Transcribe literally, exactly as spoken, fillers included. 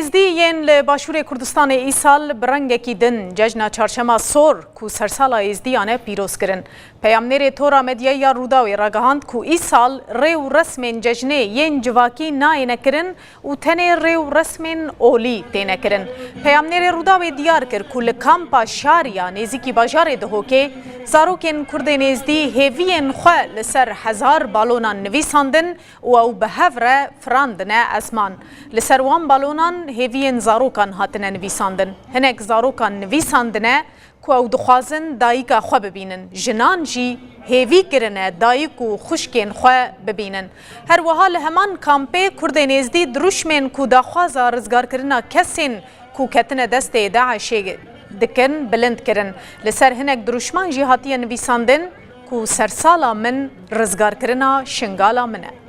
Êzdî yên li Başûrê Kurdistanê îsal bi rengekî din Cejna Çarşema Sor ku sersala Êzdiyan e pîroz kirin. Peyamnêrê Tora Medyayî ya Rûdawê ragihand ku îsal rê û resmên cejnê yên civakî nayêne kirin û tenê rê û resmên olî têne kirin. Peyamnêrê Rûdawê diyar kir ku li kampa Şariya nêzîkî bajarê Dihokê zarokên Kurdên Êzdî hêviyên xwe li ser hezar balonan nivîsandin û ew bi hev re firandine esman. Li ser wan balonan hêviyên zarokan hatine nivîsandin. Hinek zarokan nivîsandine ku ew dixwazin dayika xwe bibînin. Jinan jî hêvî kirine dayik û xwişkên xwe bibînin. Her wiha li heman kampê Kurdên Êzdî dirûşmên ku daxwaza rizgarkirina kesên ku ketine destê DAIŞê dikin bilind kirin. Li ser hinek dirûşman jî hatiye nivîsandin ku sersala min rizgarkirina Şingala min e.